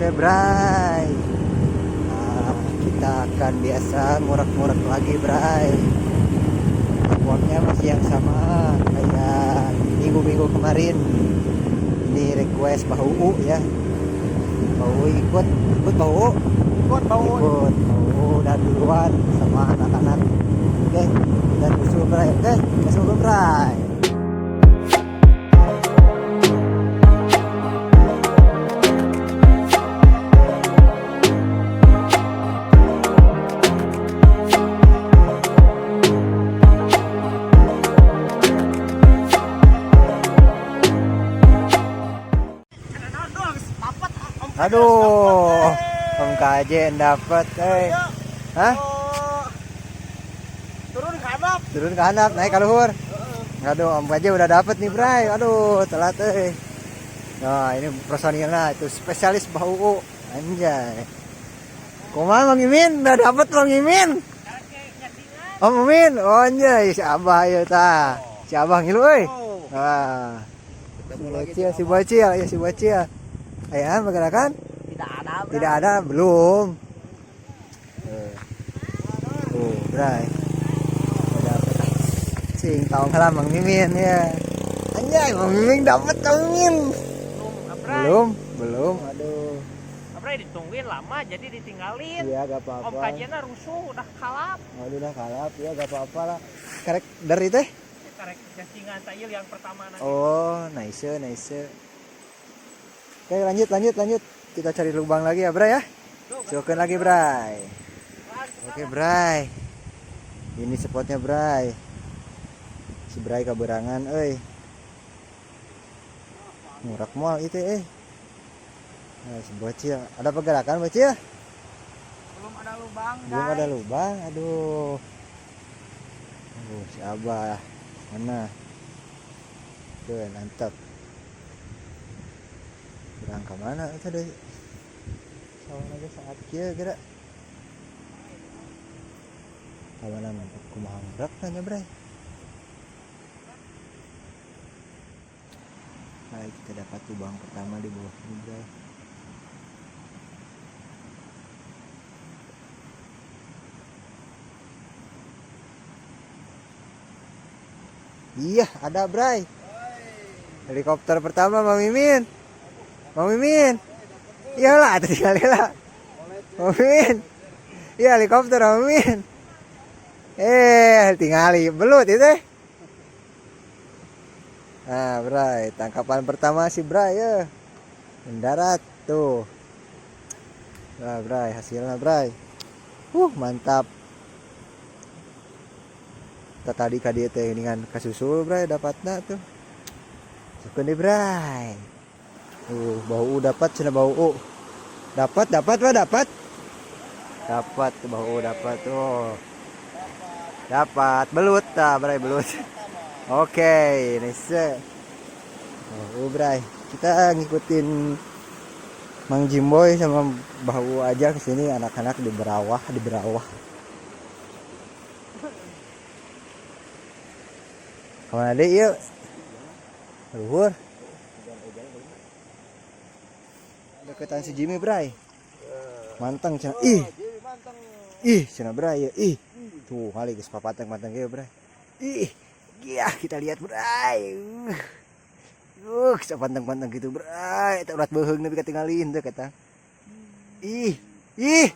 Oke, Bray. Nah, kita akan biasa ngurak-ngurak lagi, Bray. Spotnya masih yang sama kayak minggu-minggu kemarin. Ini request Bahu ya. Bahu ikut, ikut Bahu. Ikut Bahu. Ikut Bahu dan duluan sama anak-anak. Oke, dan usul Bray. Oke, usul Bray. Aduh, Om KJ dapat, eh. Hah? Turun ke hadap. Turun ke handap, naik ke luhur. Aduh, Om KJ udah dapet nih, Bray. Aduh, telat, eh. Nah, ini personilnya itu spesialis bau. Anjay. Kumaha Mang Imin? Udah dapet Mang Imin. Om Imin, oh anjay, si Abah ya ta. Si Abah ngilu euy. Nah. Si bocil, si bocil, ya si bocil. Ayo, pergerakan? Tidak ada, Bray. Tidak ada, belum. Tuh, Bray. Udah dapet. Sing tahu lah Mang Mimin ya. Anjay, Mang Mimin dapet Mang Mimin. Belum, Bray. Belum, belum. Aduh. Bray ditungguin lama jadi ditinggalin. Iya, gak Om apa-apa. kajiannya rusuh, udah kalap. Aduh, udah kalap ya, gak apa-apa lah. Karek dari teh? Karek cacingan tayil yang pertama nanti. Oh, nice, nice. Oke, lanjut, lanjut, lanjut. Kita cari lubang lagi ya, Bray ya. Sukan lagi, Bray. Oke, Bray. Ini spotnya, Bray. Si Bray kaberangan, euy. Ngurak moal itu, eh. Nah, si bocil. Ada pergerakan, bocil? Belum ada lubang, Belum ada lubang. Aduh. Aduh, si Abah. Mana? Tuh, mantap. Berang ke mana itu deh? Sawan aja saat kieu geura. Kawana mantap kumaha ngurak nanya, Bray. Baik, kita dapat lubang pertama di bawah ini, Bray. Iya, ada, Bray. Helikopter pertama Mang Mimin. Mang Mimin. Iyalah, tinggal lah. Mang Mimin. Iya, helikopter Mang Mimin. Eh, tinggali belut itu. Nah, Bray, tangkapan pertama si Bray ya. Mendarat tuh. Nah, Bray, hasilnya Bray. Mantap. Kita tadi ka dieu teh dengan kasusul Bray dapatna tuh. Syukur deh Bray. Bau dapat cenah bau. Dapat, dapat, Pak, dapat. Dapat bau dapat tuh. Dapat belut tah Bray belut. Oke, nice. Oh, Bray, kita ngikutin Mang Jimboy sama Bau aja ke sini, anak-anak di Berawah, di Berawah. Kemana deh, yuk? Luhur. Deketan si Jimmy, Bray. Manteng cenah. Ih. Ih, cenah Bray ya. Ih. Tuh, kali geus papateng-pateng kieu, Bray. Ih. Iya, kita lihat, Bray. Sapanteng-panteng gitu, Bray. Eta urat beuheung nepi katinggalin teh kata. Ih. Ih.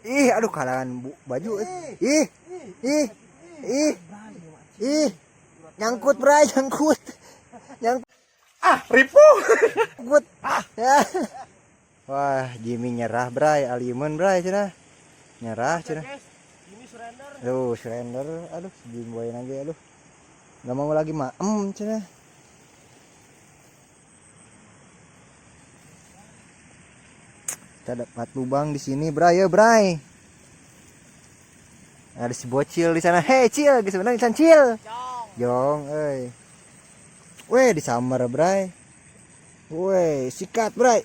Ih, aduh kalangan baju. Ih. Ih. Ih. Ih. Nyangkut, Bray, nyangkut. Nyangkut. Ah, ripu. Nyangkut. Ah. Ya. Wah, Jimmy nyerah, Bray. Alimun, Bray, cenah. Nyerah, cenah. Jimmy surrender. Aduh, surrender. Aduh, si Jimboy lagi, aduh. Nggak mau lagi maem, cenah. Kita dapat lubang di sini, Bray, ya, Bray. Ada si bocil di sana. Hei, Cil, geus menang di Cil. Jong, euy. Weh, disambar, Bray. Weh, sikat, Bray.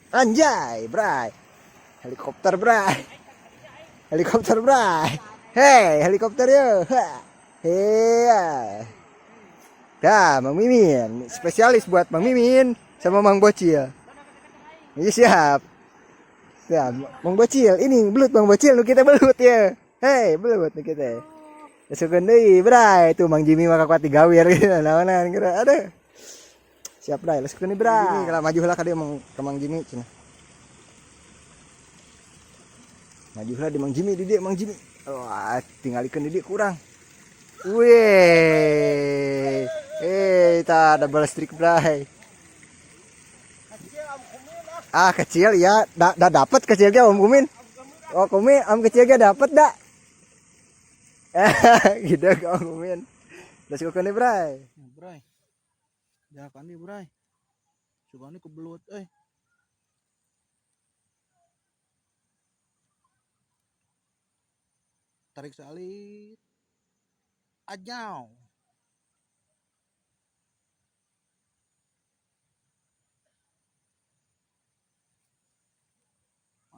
Anjay, Bray. Helikopter, Bray. Helikopter, Bray. Hei, helikopter yo. Hei. Dah, Mang Mimin, spesialis buat Mang Mimin sama Mang Bocil. Iya siap. Siap. Mang Bocil, ini belut Bang Bocil nu kita belut ya. Hei, belut nu kita. Masukkeun deui, Bray. Tuh Mang Jimmy mah kakuat digawir gitu. Naonan geura. Aduh. Siap, Bray. Leskeun deui, Bray. Kalau maju heula ka dieu Mang ka Mang Jimmy cenah. Maju heula di Mang Jimmy di dieu Mang Jimmy. Wah, tinggalikeun di dieu kurang. Wih. Eh, tah double strike, Bray. Ah, kecil ya. Da, da dapat kecilnya Om Kumin. Oh, Kumin, Om kecilnya dapat dak. Gitu ke Om Kumin. Let's go nih, Bray. Ya, Bray. Jalan nih, Bray. Sugane kebelut euy. Tarik salit. Ajau.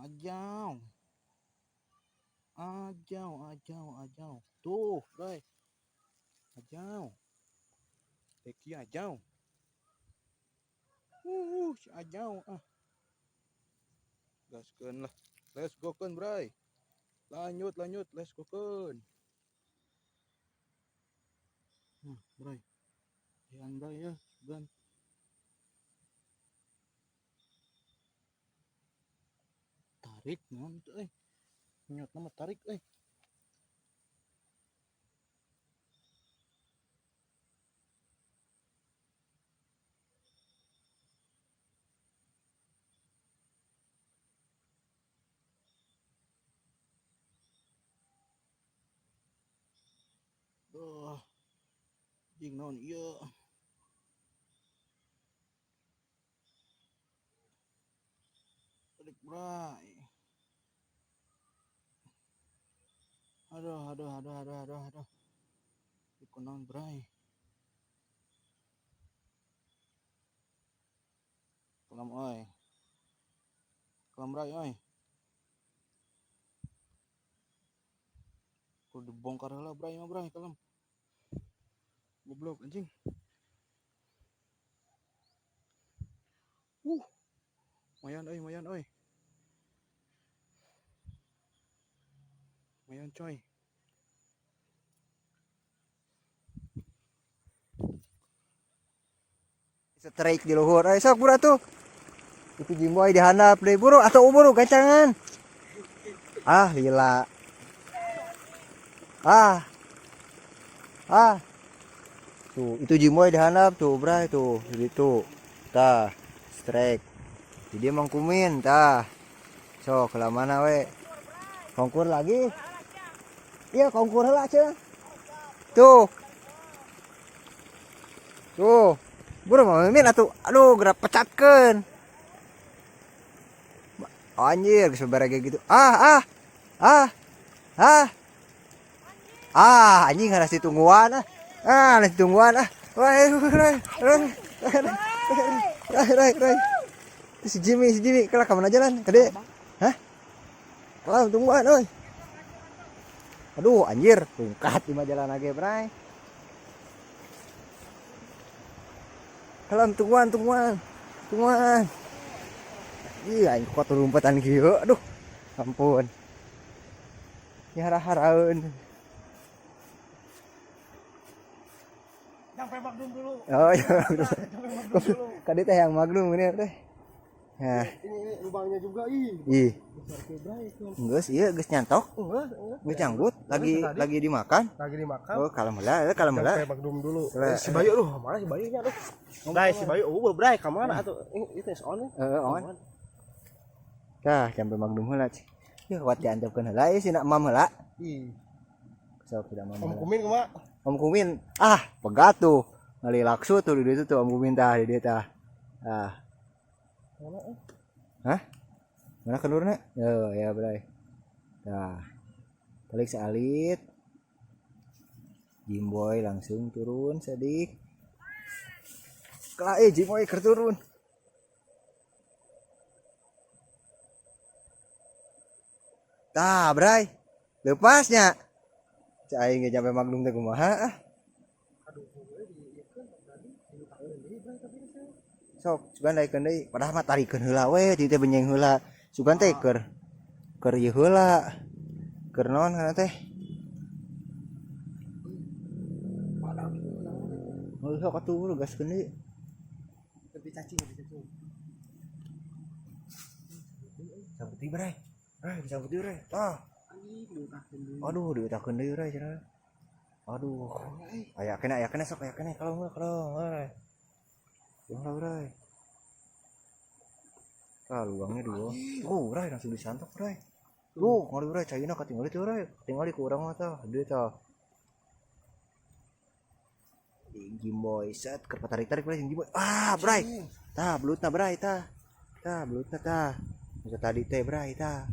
Ajau. Ajau, ajau, ajau. Tuh, Bray. Ajau. Teki ajau. Si ajau ah. Gaskeun lah. Let's go keun, Bray. Lanjut, lanjut, let's go keun. Nah, Bray. Yang Bray ya, gan. Tarik naon teu euy. Nyot nama tarik euy. Duh. Jing naon ieu. Tarik, Bray. Aduh, aduh, aduh, aduh, aduh, aduh. Ieu naon, Bray. Kelam euy. Kelam Bray euy. Kudu dibongkar heula Bray mah Bray kalem. Goblok anjing. Lumayan euy, lumayan euy. Lumayan coy. Strike di luhur. Ayo sok buru atuh. Itu Jimboy dihandap deui buru atau buru gancangan. Ah, lila. Ah. Ah. Tuh, itu Jimboy dihandap tuh, Bray tuh, gitu. Tah, strike. Jadi Mang Kumin tah. Sok ke mana we? Kongkur lagi. Iya, kongkur heula cenah. Tuh. Tuh. Buru Mang Mimin atuh. Aduh, gerak pecatkeun. Anjir, geus kayak gitu. Ah, ah. Ah. Ah. Ah, anjing harus ditungguan ah. Ah, harus ditungguan ah. Wah, wah, wah, wah, wah, wah. Si Jimmy, si Jimmy, kelak kemana jalan? Kade? Hah? Kalau tungguan, oi. Aduh, anjir, tungkat di jalan lagi, Bray. Kalau tungguan, tungguan. Tungguan. Iya, aing kuat lompatan kieu. Aduh. Ampun. Nyara-haraeun. Sampai Magnum dulu. Oh, iya. Sampai Magnum dulu. Kade teh yang Magnum ini teh. Nah, Ini lubangnya juga ih. ih. Besar ke Bray itu. Geus ieu geus nyantok. Enggak, enggak. Geus nyanggut, lagi dimakan. Lagi dimakan. Oh, kalem heula, kalem heula. Sampai Magnum dulu. Heula. Si Bayu aduh, mana si Bayu nya aduh. Bray, si Bayu eueuh Bray ka mana atuh? Itu is on. Heeh, on. Tah, sampai Magnum heula. Ya kuat diantepkeun heula ieu sina mam heula. Ih, Sok tidak mam. Om heula. Kumin kumaha? Om Kumin, ah, pegat tuh. Ngalilaksu tuh di ditu tuh Om Kumin tah di dieu tah. Ah. Mana eh? Hah? Mana kendurna? Oh, ya, Bray. Tah. Balik sealit. Jimboy langsung turun sedik. Kelah Jimboy keur turun. Tah, Bray. Lepasnya. Cak aing ge nyampe Magnum teh kumaha ah. Aduh, gue di ieu kan tadi di tangan deui Bray tapi geus. Sok sugan daekeun deui. Padahal mah tarikeun heula we, di teh benyeng heula. Sugan teh keur keur ieu heula. Keur naon kana teh? Oh, sok atuh buru gaskeun deui. Lebih cacing, lebih cacing. Cabut deui, Bray. Bray, dicabut deui, Bray. Tah. Anjing, diutakeun deui. Aduh, diutakeun deui, Bray cenah. Aduh. Aya kena sok aya kena kalau kalau. Lah, Bray. Ah, lubangnya dua. Oh, Bray langsung disantok, Bray. Tuh, ngari Bray, caina katingali tuh, Bray. Katingali ku urang mah tah, deui tah. Jimboy set keur tarik-tarik Bray jeung Jimboy. Ah, Bray. Tah, belutna Bray tah. Tah, belutna tah. Nu tadi teh Bray tah.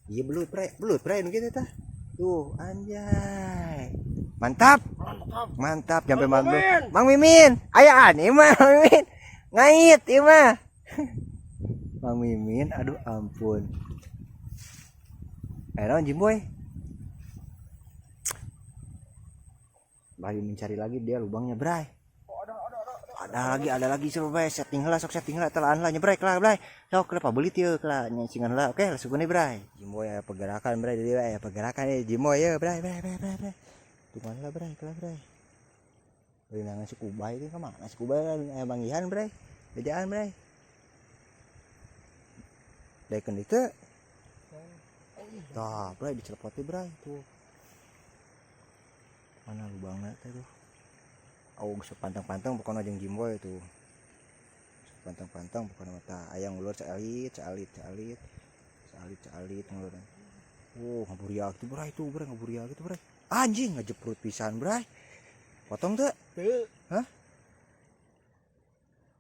Iya belut Bray, belut Bray nu kieu teh tah. Tuh, anjay. Mantap. Mantap. Mantap sampai Mang Mang Mimin. Mang Mimin. Ayaan ieu mah Mang Mimin. Ngait ieu mah. Mang Mimin, aduh ampun. Ayo naon Jimboy. Lagi mencari lagi dia lubangnya, Bray. Ada lagi coba Bray, setting heula sok setting heula telaan lah nyebrek lah Bray. Sok kenapa belit ieu lah nyancingan heula. Oke, langsung nih Bray. Jimboy aya pergerakan Bray, jadi aya pergerakan nih Jimboy ya Bray, Bray, Bray, Bray, Bray. Tungguan lah Bray, kelah Bray. Berenangan si Kubay itu kemana? Si Kubay kan aya manggihan Bray. Bejaan Bray. Daekeun dieu. Tah, Bray dicelepoti Bray tuh. Mana lubangnya teh tuh? Oh, geus pantang-pantang pokona jeung Jimboy tuh. Pantang-pantang pokona mah tah aya ngulur cealit, cealit, cealit. Cealit, cealit ngulur. Oh, ngaburiak tuh Bray tuh, Bray ngaburiak gitu Bray. Anjing ngajeprut pisan Bray. Potong teu? Teu. Hah?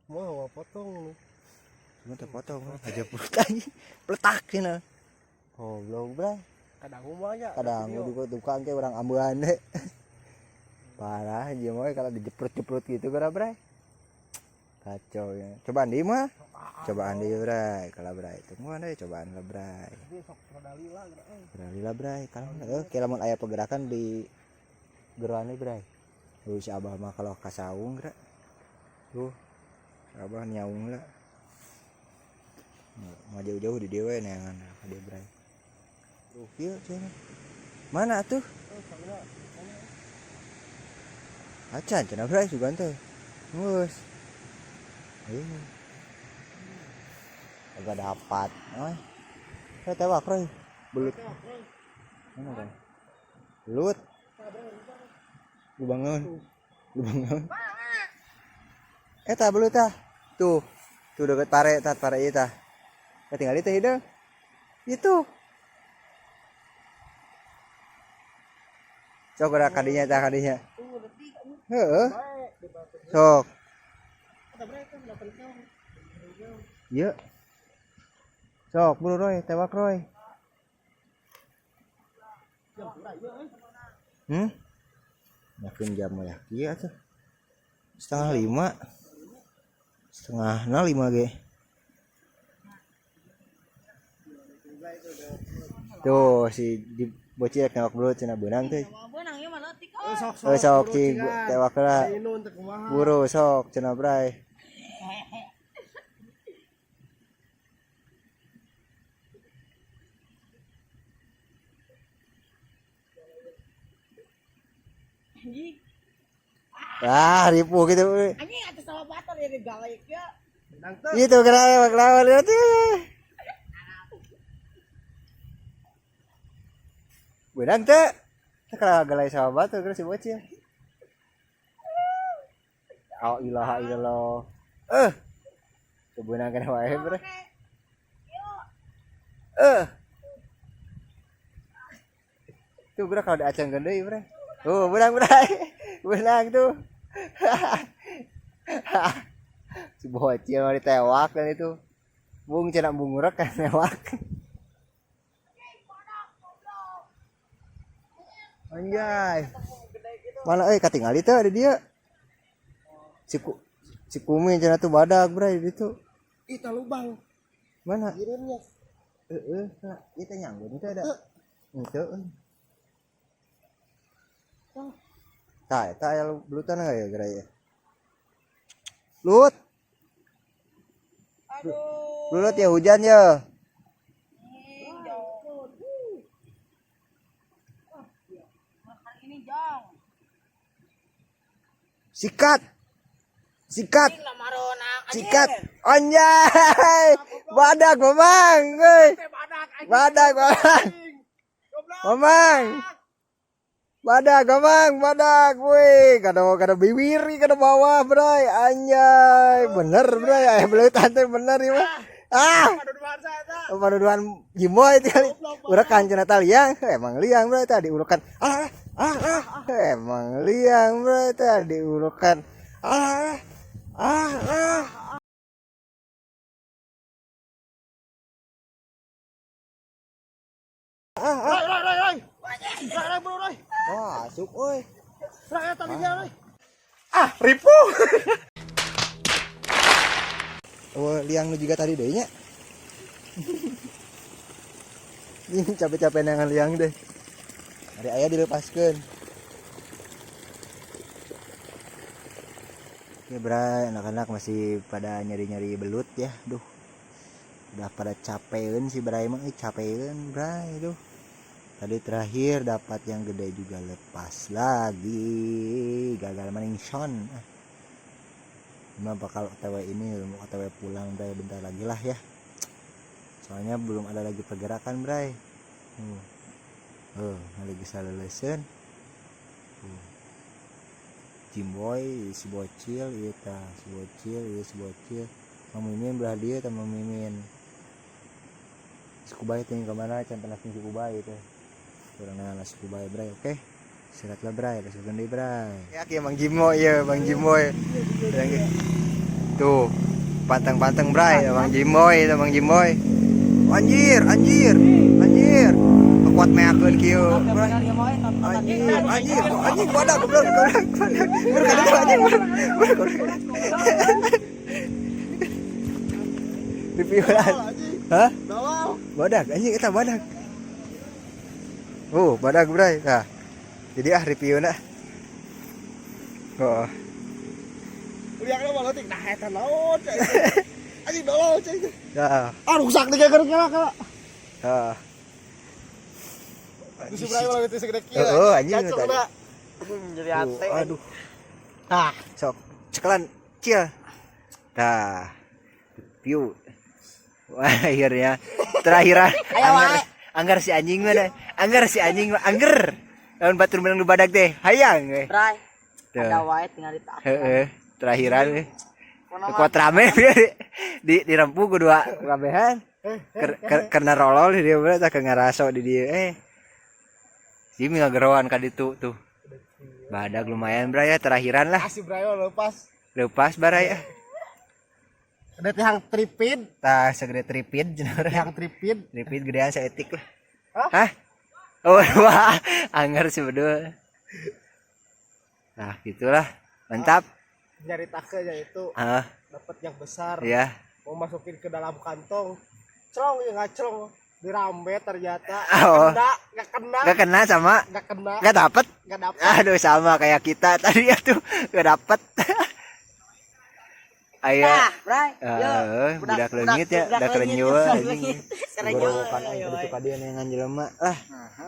Mau potong lu. Cuma teu potong, ngajeprut anjing. Peletak cenah. Goblok Bray. Kadang mah nya. Kadang duka tukang ke orang ambean deh. Parah Jimboy kalau dijeprut-jeprut gitu gara Bray. Kacau ya. Cobaan di mah. Cobaan di Bray, kalau Bray. Tungguan deh cobaan lah Bray. Sok rada lila geura euy. Rada lila Bray. Kalau kayak lamun aya pergerakan di geroane Bray. Tuh si Abah mah kalau kasaung geura. Tuh. Si Abah nyaung lah. Nggak jauh-jauh di dewe neangan ka dieu Bray. Tuh kieu cenah. Mana atuh? Acan cenah Bray sugan teh. Geus. Ayo. Agak dapat. Oi. Saya tewak Roy. Belut. Mana Bang? Belut. Lubang naon? Lubang naon? Eta belut tah. Tuh. Tuh deket pare tah, pare ieu tah. Ketinggali teh hideung. Itu. Sok gerak kadinya tah kadinya. Heeh. Sok. Iya. Sok buru Roy, tewak Roy. Yakin jam ya? Iya tuh. 4:30. 4:30 ge. Tuh si di bocil newak belut cenah beunang teh. Beunang ieu mah leutik. Sok Oh, sok cing tewak heula. Inun teh kumaha? Buru sok cenah Bray. Anjing. Ah, ripuh gitu. Anjing atas sama batur ya digalek ya. Benang teu. Itu kenapa kenapa tuh? Benang teh. Kenapa galai sama batu terus si bocil. Oh ilaha illallah. Kebenang kana wae, Bro. Tuh bro kalau diacang deui, Bro. Oh, benang, Bro. Benang tuh. Si bocil mau ditewak kan itu. Bung cenah bungurek kan newak. Anjay. Mana euy katingali teh ada dia. Si Kumi cenah tuh badak bray di ditu. Ih, tah lubang. Mana? Kirimnya. Heeh, tah ieu teh nyanggut teh ada. Henteu euy. Tah eta aya belutan ya geura ya. Lut. Aduh. Belut ya hujan ya. Anjing, jauh. Makan ini jong. Sikat. Sikat. Anjing lamarona. Sikat. Anjay. Badak mamang. Euy. Badak mamang. Mamang. Badak mamang, badak. Wih, kada kada bibir kada bawah, bray. Anjay, bener bray. Aya belut teh bener ieu mah. Ah. Paduduhan Jimboy itu kali. Urekan cenah tah liang. Emang liang bray tadi urekan. Ah, ah, ah. Emang liang bray tadi urekan. Ah, ah, ah. Roy, Roy, Roy, Roy. Roy, Roy, bro, Roy. Masuk euy. Roy, talinya, Roy. Ah, ripu. Oh, liang lu juga tadi deh nya. Ini capek-capek nangan liang deh. Hari ayah dilepaskan. Ya bray, anak-anak masih pada nyari-nyari belut ya. Duh. Udah pada capeun si Bray mah, capeun Bray duh. Tadi terakhir dapat yang gede juga lepas lagi. Gagal maning son. Cuma bakal OTW ini mau OTW pulang Bray bentar lagi lah ya. Soalnya belum ada lagi pergerakan Bray. Lagi saleleuseun. Jimboy si bocil ieu tah, si bocil ieu si bocil. Mang Mimin belah dieu tah Mang Mimin. Si Kubay teh ka mana can pernah si Kubay teh. Kurang nana si Kubay Bray, oke. Istirahat lah Bray, kasih deui Bray. Ya kieu Mang Jimo ieu, Bang Jimoy. Tuh, pantang-pantang Bray, Bang Jimoy, itu Bang Jimoy. Anjir, anjir, anjir. Kuat meakeun kieu, Bray. Anjir, anjir, anjing badak goblok, goblok, badak. Berkali anjing, berkali. Review lah. Hah? Badak, anjing eta badak. Oh, badak Bray. Nah. Jadi ah review na. Oh. Liang mah leutik nah eta naon cai. Anjing dolol cai. Nah. Ah rusak nih gara gara. Nah. Di Bray mah leutik segede kieu. Oh, anjing tadi. Jadi ate. Aduh. Ah, sok cekelan cil. Tah. Review. Wah, akhirnya terakhiran anggar, anggar si anjing mah deh. Anggar si anjing mah angger. Lamun batur menang nu badak teh, hayang we. Bray. Tuh. Ada wae tinggal ditahan. Heeh, terakhiran we. Kuat rame di rempu kudu kabehan. Karena rolol di dia berarti ke ngaraso di dia eh. Jimi ngageroan ka ditu tuh. Badak lumayan bray ya terakhiran lah. Asih Bray lepas. Lepas barai ya. Ada tihang tripid, Tah segede tripid cenah. tihang tripid. Tripid gedean saeutik lah. Hah? Hah? Oh, wah, anggar sih berdua. Nah, gitulah. Mantap. Nyari take itu Ah, dapat yang besar. ya. Mau masukin ke dalam kantong. Celong ya nggak celong. Dirambet ternyata. Oh. Kena, nggak kena, Gak kena sama nggak kena, gak dapet. nggak dapet. Aduh, sama kayak kita tadi ya tuh. Gak dapet. Ayo. Nah, Bray. Eh, budak leungit ya, budak renyul anjing. Serenyul. Gorowokan aing kudu ka dieu neangan jelema lah.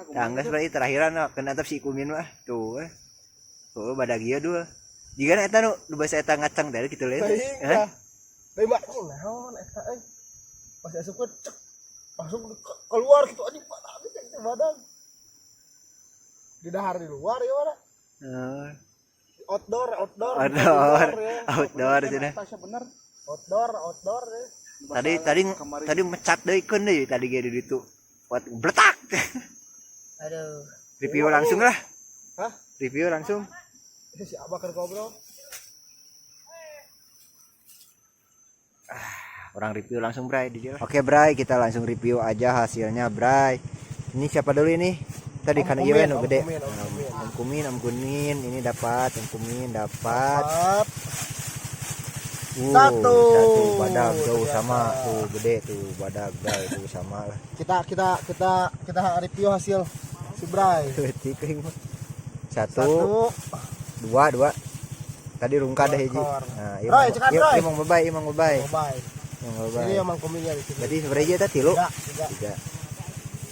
Tah geus berarti terakhiran lah, kena atap si Kumin mah. Tuh. Eh. Tuh badag ieu dua. Jigana eta nu nu basa eta ngacang tadi kitu lain. Teuing Hah? tah. Deui mah ini naon eta euy. Pas asup ke cek langsung keluar gitu anjing badak cek badak. Di dahar di luar ya mana? Heeh. Outdoor, outdoor, Outdoor, ya. outdoor cenah. Tasya bener. Outdoor, outdoor ya. Tadi tadi tadi mecat deui keun deui tadi ge di ditu. Buat bletak. Aduh. Review langsung lah. Hah? Review langsung. Ini si Abah kan ngobrol. Orang review langsung Bray di dia. Oke Bray, kita langsung review aja hasilnya Bray. Ini siapa dulu ini? Tadi Om kan Kumin, iya nu Om gede. Kumin, Om Kumin. Om Kumin, Om Kumin, ini dapat, Om Kumin dapat. Empat. Satu. Satu. Satu badak tuh Ternyata. sama tuh gede tuh badak Bray tuh sama lah. Kita kita kita kita review hasil si Bray. Leutik euy mah. Satu, Satu. dua, dua. Tadi rungkad deh hiji. Ekor. Nah, ieu Roy, mang- cekan, ieu- Roy. ieu mang bebay, ieu mang bebay. Bye. Mangga Ini bae. yang mangkuminya di sini. Berarti seberapa aja tilu? Tiga, tiga. Tiga.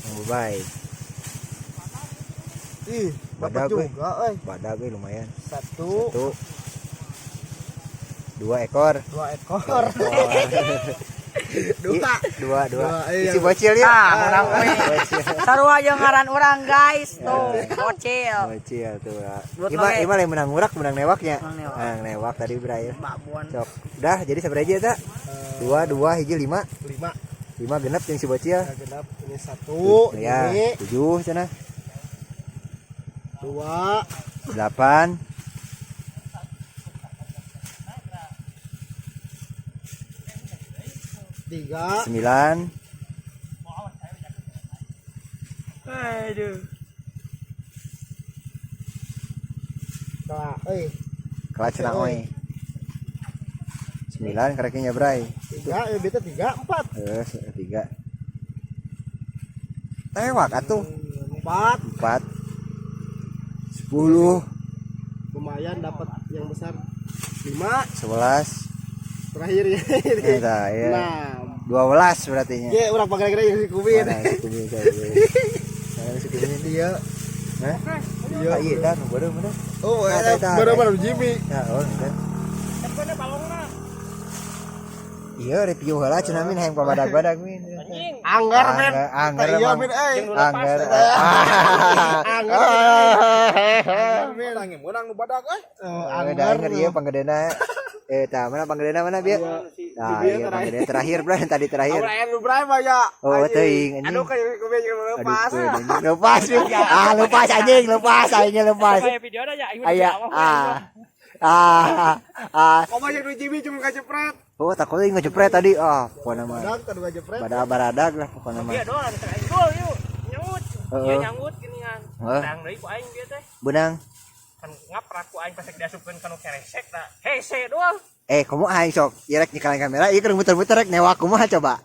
Mangga bae. Ih, dapat Badag, weh. juga, eh. Badag euy lumayan. Satu, Satu. Dua ekor. dua ekor. Dua. Dua, dua. Dua, iya. Isi bocil ya. Ah, menang we. Bocil. Sarua jeung ngaran urang guys tuh, bocil. Bocil tuh. Ya. Buat Ima, oge. ima yang menang ngurak, menang newaknya. Menang newak. Menang newak tadi Bray. Babon. Sok. Udah, jadi seberapa aja tak? Dua, dua, hiji, lima. Lima. Lima genep yang si bocil. Ya, genap. Ini satu, Ya, ini tujuh sana. dua, Delapan. tiga, Sembilan. Aduh. nah, eh, Kelas cenah oi. Sembilan kareknya Bray. tiga, ya beta tiga, empat, Tiga. Tewak atuh. empat, Empat. 10. Lumayan dapat yang besar lima, 11. Terakhir ya. Eta, ya. Enam. 12 berarti nya. Ya, orang pakai yang si kumin. Mana si kumin saya. Mana si kumin? Iya. Hah? Iya. Ah, iya, dah, nu bodoh, bodoh. Oh, Nah, eh, eta, baru-baru Jimmy. Ya, oh, dah. Iya, review heula cenah min hayang pabadag-badag min. Anggar, men. Anggar, Iya, emang. men, eh. Anggar. Anggar, men. Menang yang menang nu badag euy. Oh, Anggar, anggar ieu panggedena. Eh, tah mana panggedena mana bieu? Nah, iya panggedena terakhir, bro, yang tadi terakhir. Aya nu berapa ya? Oh, teuing anjing. Aduh, kayak kumin yang lepas. Aduh, anjing. Lepas, Min. Ah, lepas anjing, lepas anjing, lepas. Video ada ya, Aya, ah. Ah, ah. Kok banyak nu Jimmy cuma kacepret. Oh, takutnya ngejepret tadi. Ah, pokoknya mah. Badag tadi ngejepret. Badak baradag lah pokoknya mah. Iya doang, aing gol yuk. Nyangut. Heeh. Iya nyangut geuningan. Heeh. Tang deui ku aing dia teh. Benang. Kan ngaprak ku aing pas diasupkeun kana keresek da. Hese doang. Eh, kamu aing sok. Ieu rek nyekalan kamera, ieu keur muter-muter rek newak kumaha coba.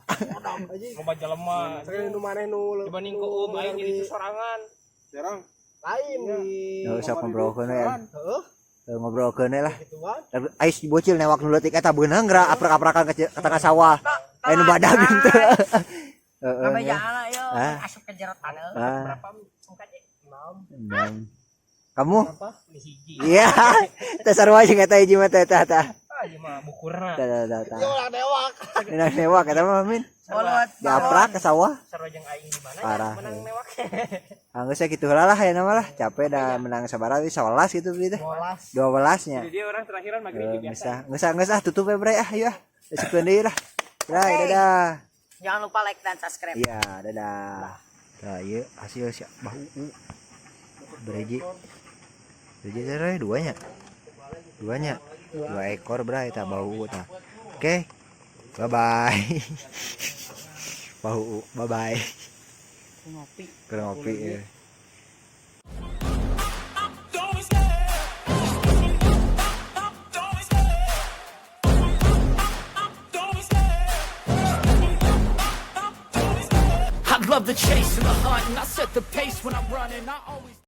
Loba jelema. Sekali nu maneh nu Dibanding ku aing jadi sorangan. Serang. lain di. Yo sok ngobrolkeun we. Heeh, Ngobrolkeun we lah. gituan. Ais si bocil newak nu leutik eta beunang geura aprak-aprakan ke tengah sawah. Aya nu badag gitu. Heeh. Kabejaan yo, Ah. asup ke jero taneuh. Ah, Berapa mukanya? 6 enam. Kamu? Ini hiji. Iya. Teh sarua jeung eta hiji mah teh tah tah. Ah, ieu mah bukurna. Tah tah tah. Ieu orang dewak. Menang newak eta mah min. Bolot. Diaprak ke sawah. Sarua jeung aing di mana ya Parah, menang ya. newak. Anggeus saya kitu heula lah ya nama lah. Capek dah menang sabaraha 11 gitu beli teh. 12. 12 nya. Jadi dia orang terakhiran maghrib biasa. Geus ah tutup ya Bray ah yuk ah. Besok deui lah. Bray, dadah. Jangan lupa like dan subscribe. Iya, dadah. Nah, ieu hasil si Bah Uu. Breji. Breji teh Bray, duanya. Duanya. Dua ekor Bray tah Bah Uu tah. Oke. Bye bye. Bah Uu, bye bye. Ngopi. Keur ngopi ya. I love the chase and the hunt, and I set the pace when I'm running. I always